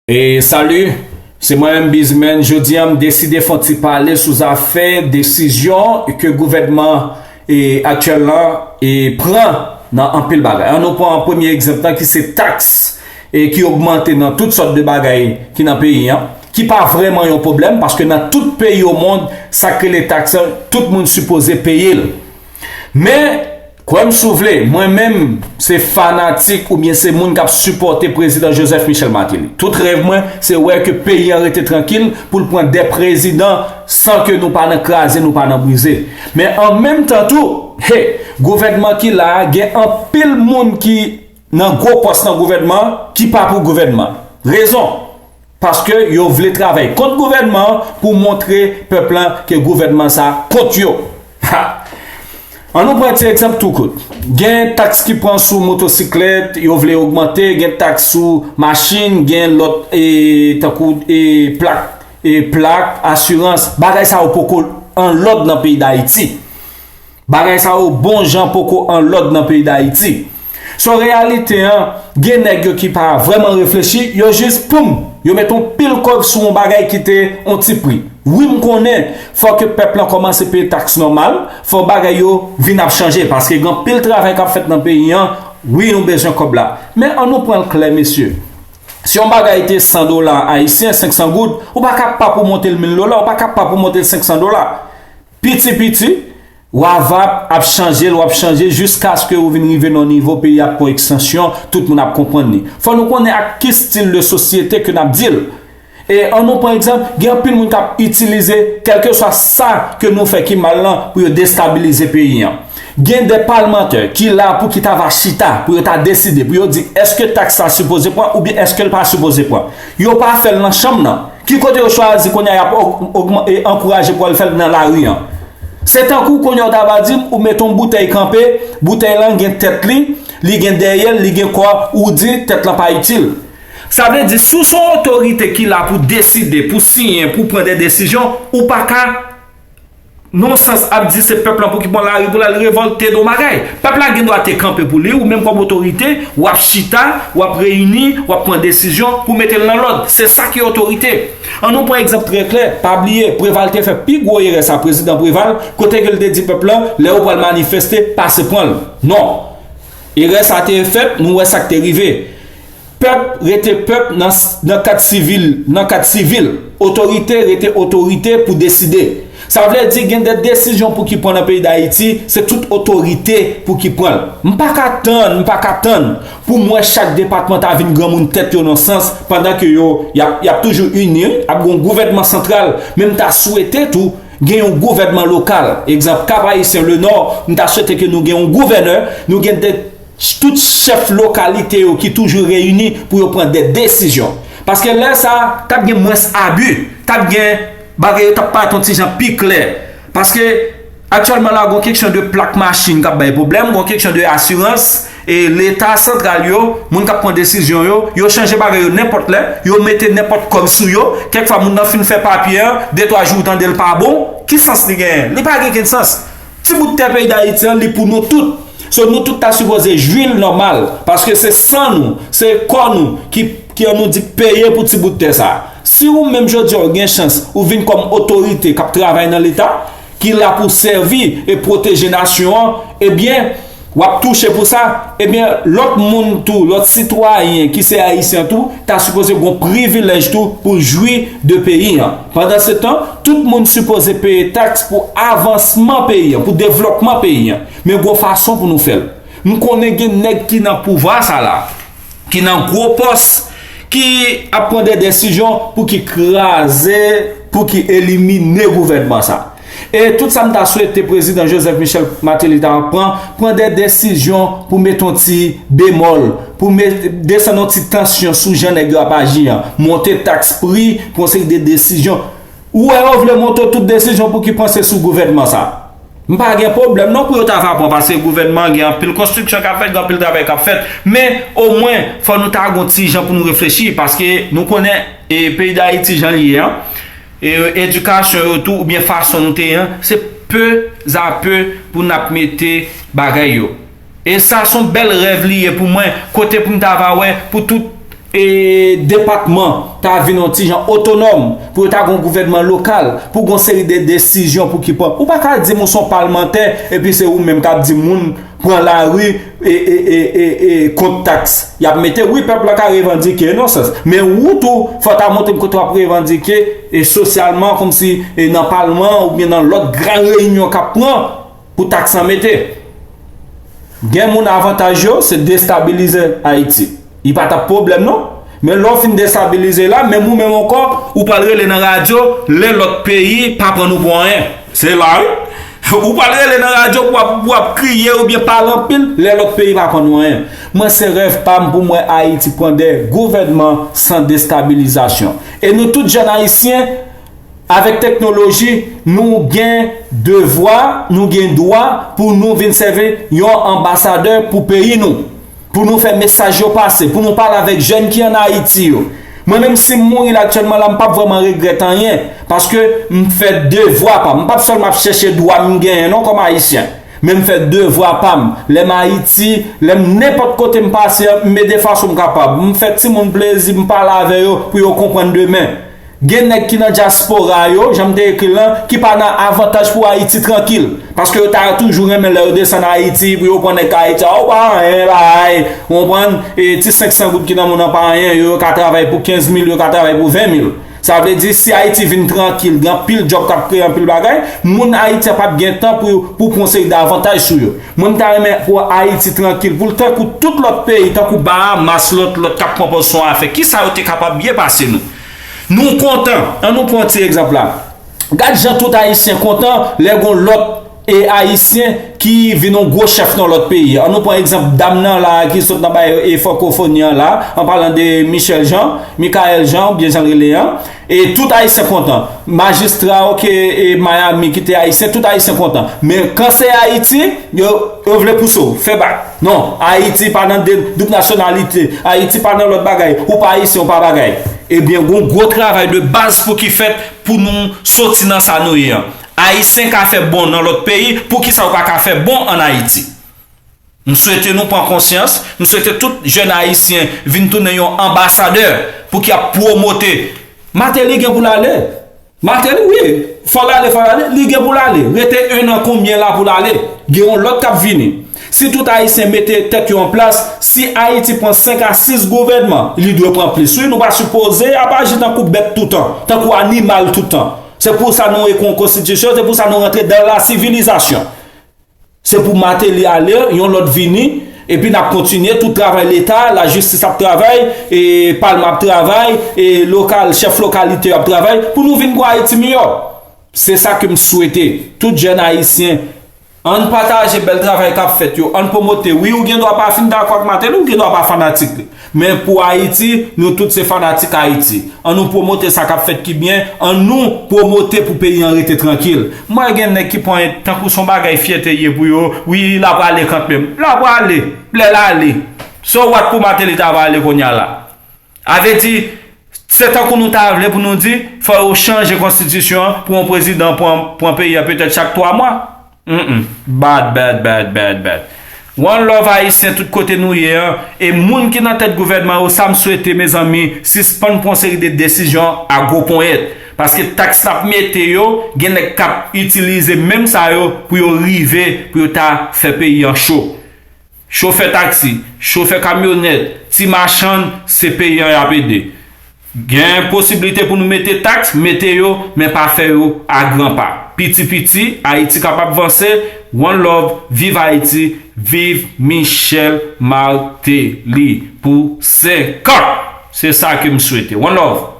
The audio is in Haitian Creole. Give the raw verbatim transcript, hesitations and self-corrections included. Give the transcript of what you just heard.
E salut, se mwen menm Bizman. Jodi a m deside fè yon ti pale sou zafè desizyon ke gouvènman e aktyèl lan e pran nan anpil bagay. An nou pran premye egzanp lan ki se taks e ki ogmante nan tout sòt de bagay ki nan peyi an, ki pa vrèman yon pwoblèm paske nan tout peyi o mond sa k rele taks lan tout moun sipoze peye l. Men kwè m si w vle, mwen menm se fanatik oubyen se moun k ap sipòte prezidan Joseph Michel Martelly. Tout rèv mwen se wè ke peyi an rete trankil pou l pran de prezidan san ke nou pa nan kraze, nou pa nan brize. Men an menm tan tou, he, gouvènman ki la a gen anpil moun ki nan gwo pòs nan gouvènman ki pa pou gouvènman. Rezon? Paske yo vle travay kont gouvènman an pou montre pèp lan ke gouvènman sa kont yo. Ha! An nou pran ti egzanp tou kout. Gen taks ki pran sou motosiklèt, yo vle ogmante, gen taks sou machin, gen lòt e tankou e plak, e plak, asirans, bagay sa yo poko an lòd nan peyi Dayiti. Bagay sa yo bon jan poko an lòd nan peyi Dayiti. So reyalite an, gen nèg yo ki pa vrèman reflechi, yo jis poum, yo met yon pil kòb sou yon bagay ki te yon ti pri. Wi m konnen, fò ke pèp lan kòmanse peye taks nòmal, fò bagay yo vin ap chanje, paske gen anpil travay k ap fèt nan peyi an, wi nou bezwen kòb la. Men an nou pran l klè mesye. Si yon bagay te san dola ayisyen, senk san goud, ou pa ka pa pou monte l mil dola, ou pa ka pa pou monte l senk san dola. Piti piti, w ap ap chanje l, w ap chanje jiskaske ou vin rive nan yon nivo peyi ap pran ekstansyon, tout moun ap konprann li. Fò nou konnen ak ki stil de sosyete ke n ap deal. E an nou pran egzanp, gen anpil moun k ap itilize kèlkeswa sa ke nou fè ki mal lan pou yo destabilize peyi an. Gen de palmantè ki la pou ki ta va chita pou yo ta deside, pou yo di èske taks sa sipoze pran oubyen èske l pa sipoze pran. Yo pa fè l nan chanm nan. Ki kote yo chwazi kounye a y ap og- ogman- e ankouraje pou al fè l nan lari an? Se tankou kounye a w ta va di m ou met yon boutèy kanpe, boutèy lan gen tèt li, li gen dèyè l, li gen kò, ou di tèt lan pa itil. Sa vle di si w se yon otorite ki la pou deside, pou siyen, pou pran de desizyon, ou pa ka nan yon sans ap di se pèp lan pou ki pran lari pou l al revòlte de yon bagay. Pèp la gen dwa te kanpe pou li, ou menm kòm otorite, w ap chita, w ap reyini, w ap pran desizyon pou mete l nan lòd. Se sa ki otorite. An nou pran egzanp trè klè, pa bliye, Preval te fè pi gwo erè sa, prezidan Preval, kote ke l te di pèp lan, lè yo pral manifeste, pase pran l. Non. Erè sa te fèt, nou wè sa k te rive. Pèp rete pèp nan, nan kad sivil, nan kad sivil. Otorite rete otorite pou deside. Sa vle di gen de desizyon pou ki pran nan peyi Dayiti, se tout otorite pou ki pran l. M pa ka tann, m pa ka tann pou m wè chak depatman ta vin granmoun tèt yo nan sans pandan ke yo y ap, y ap toujou ini, ap gen yon gouvènman santral, men m ta swete tou gen yon gouvènman lokal. Egzanp, Kap Ayisyen, Lenò, m ta swete ke nou gen yon gouvènè, nou gen de tout chèf lokalite yo ki toujou reyini pou yo pran de desizyon. Paske lè sa, t ap gen mwens abi, t ap gen bagay yo t ap parèt yon ti jan pi klè. Paske aktyèlman la, gon keksyon de plak machin k ap bay pwoblèm, gon keksyon de asirans, e Leta santral yo, moun k ap pran desizyon yo, yo chanje bagay yo nenpòt lè, yo mete nenpòt kòb sou yo, kèk fwa moun nan fin fè papye an, de twa jou ou tande l pa bon, ki sans li genyen? Li pa gen kenn sans. Ti bout tè peyi Dayiti an, li pou nou tout. So, nou tout ta sipoze jwi l nòmal, paske se san nou, se kò nou ki, ki an nou di k peye pou ti bout tè sa. Si ou menm jodi a ou gen chans, ou vin kòm otorite k ap travay nan Leta, ki la pou sèvi e pwoteje nasyon an, ebyen, w ap touche pou sa, ebyen, lòt moun tou, lòt sitwayen ki se Ayisyen tou, ta sipoze gon privilèj tou pou jwi de peyi an. Pandansetan, tout moun sipoze peye taks pou avansman peyi an, pou devlòpman peyi an. Men gon fason pou nou fè l. M konnen gen nèg ki nan pouvwa sa la, ki nan gwo pòs, ki ap pran de desizyon pou ki kraze, pou ki elimine gouvènman sa. E tout sa m ta swete prezidan Joseph Michel Martelly ta pran, pran de desizyon pou met yon ti bemòl, pou met, desann yon ti tansyon sou jan nèg yo ap aji an, monte taks pri, pran seri de desizyon. Ou wè yo vle monte tout desizyon pou ki panse sou gouvènman sa. M pa gen pwoblèm non pou yo ta va pran, paske gouvènman gen anpil konstriksyon k ap fèt, gen anpil travay k ap fèt. Men omwen, fò nou ta gon ti jan pou nou reflechi, paske nou konnen e peyi Dayiti jan l ye an, e edikasyon yo tou, oubyen fason nou te ye an, se pe a pe pou n ap mete bagay yo. E sa se yon bèl rèv li ye pou mwen, kote pou m ta va wè, pou tout e depatman ta vin yon ti jan otonòm, pou yo ta gen yon gouvènman lokal, pou gen yon seri de desizyon pou ki pran. Ou pa ka di m ou se yon palmantè, epi se ou menm k ap di moun pran lari e, e, e, e, e kont taks y ap mete. Wi, pèp la ka revandike, non sans. Men ou tou, fò ta montre m kote w ap revandike e sosyalman, kòmsi e nan palman oubyen nan lòt gran reyinyon k ap pran pou taks lan mete. Gen moun avantaj yo, se destabilize Ayiti. Li pa t ap pwoblèm non. Men lè w fin destabilize la, menm ou menm ankò, ou pral rele nan radyo, lè lòt peyi pa pran nou pou anyen. Se la wi. Ou pral rele nan radyo pou w ap, pou w ap kriye oubyen pale anpil, lè lòt peyi pa pran nou anyen. Mwen se rèv pa m pou m wè Ayiti pran de gouvènman san destabilizasyon. E nou tout jèn ayisyen, avèk teknoloji, nou gen devwa, nou gen dwa pou nou vin sèvi yon anbasadè pou peyi nou. Pou nou fè mesaj yo pase, pou nou pale avèk jèn ki ann Ayiti yo. Mwen menm si m mouri la aktyèlman la, m p ap vrèman regrèt anyen, paske m fè devwa pa m. M p ap sèlman ap chèche dwa m genyen non kòm ayisyen, men m fè devwa pa m. Lè m Ayiti, lè m nenpòt kote m pase, m ede fason m kapab. M fè timoun plezi, m pale avè yo pou yo konprann demen. Gen nèg ki nan dyaspora yo, jan m te ekri l lan, ki pa nan avantaj pou Ayiti trankil. Paske yo ta toujou renmen lè yo desann Ayiti, pou yo pran nèg Ayiti, a, ou pa anyen, bagay, ou konprann, e ti senk san goud ki nan men w nan pa anyen, yo, yo ka travay pou kenz mil, yo ka travay pou ven mil. Sa vle di, si Ayiti vin trankil, gen anpil djòb k ap kreye anpil bagay, moun Ayiti a p ap gen tan pou, pou pran seri de avantaj sou yo. Mwen, m ta renmen pou Ayiti trankil, pou l tankou tout lòt peyi, tankou Bahamas, lòt, lòt k ap pran pòz sou afè. Kisa yo te kapab byen pase nou? Nou kontan. Ann nou pran yon ti egzanp la. Gad jan tout Ayisyen kontan lè gon lòt e Ayisyen ki vin yon gwo chèf nan lòt peyi. Ann nou pran egzanp dam nan la ki sot nan bay e frankofoni an la, an palan de Michel Jean, Michaël Jean, oubyen jan l rele an. E tout Ayisyen kontan. Majistra, oke, e Miami ki te Ayisyen, tout Ayisyen kontan. Men kan se Ayiti, yo, yo vle pouse w, fè bak. Non, Ayiti pa nan de, doub nasyonalite, Ayiti pa nan lòt bagay, ou pa Ayisyen, ou pa bagay. Ebyen, gon gwo travay de baz pou ki fèt pou nou soti nan sa nou ye an. Ayisyen ka fè bon nan lòt peyi, poukisa ou pa ka fè bon ann Ayiti? M swete nou pran konsyans, m swete tout jèn ayisyen vin tounen yon anbasadè pou ki ap pwomote. Martelly gen pou l ale. Martelly, wi, fò l ale, fò l ale, li gen pou l ale. Rete en an konbyen la pou l ale. Gen yon lòt k ap vini. Si tout Ayisyen mete tèt yo an plas, si Ayiti pran senk a sis gouvènman, li dwe pran plis. Wi, nou pa sipoze ap aji tankou bèt toutan, tankou animal toutan. Se pou sa nou ekri yon konstitisyon, se pou sa nou rantre dans la civilisation. Se pou Martelly ale, yon lòt vini, epi n ap kontinye tout travay Leta, lajistis ap travay, e palman ap travay, e lokal, chèf lokalite yo ap travay, pou nou vin gon Ayiti miyò. Se sa ke m swete. Tout jèn ayisyen, ann pataje bèl travay k ap fèt yo, ann pwomote. Wi, ou gen dwa pa fin dakò ak Martelly, ou gen dwa pa fanatik li. Men pou Ayiti, nou tout se fanatik Ayiti. Ann nou pwomote sa k ap fèt ki byen, ann nou pwomote pou peyi an rete trankil. M wè gen nèg ki pran tankou se yon bagay fyète ye pou yo, wi, l ap ale kanmenm. L ap ale, lè l ale. So what pou Martelly ta prale kounye a la? A vle di, se tankou nou ta vle pou nou di, fò yo chanje konstitisyon an pou yon prezidan pran, pran peyi an petèt chak twa mwa. Mm-mm. Bad, bad, bad, bad, bad. One love ayisyen tout kote nou ye an, e moun ki nan tèt gouvènman yo, sa m swete, mezanmi, sispann pran seri de desizyon a gwo ponyèt. Paske taks n ap mete yo, gen nèg k ap itilize menm sa yo pou yo rive, pou yo ta fè peyi an cho. Chofè taksi, chofè kamyonèt, ti machann, se peyi an y ap ede. Gen posiblite pou nou mete taks, mete yo, men pa fè yo a gran pa. Piti piti, Ayiti kapab vanse. One love, viv Ayiti, viv Michel Martelly pou senk an! Se sa ke m swete. One love!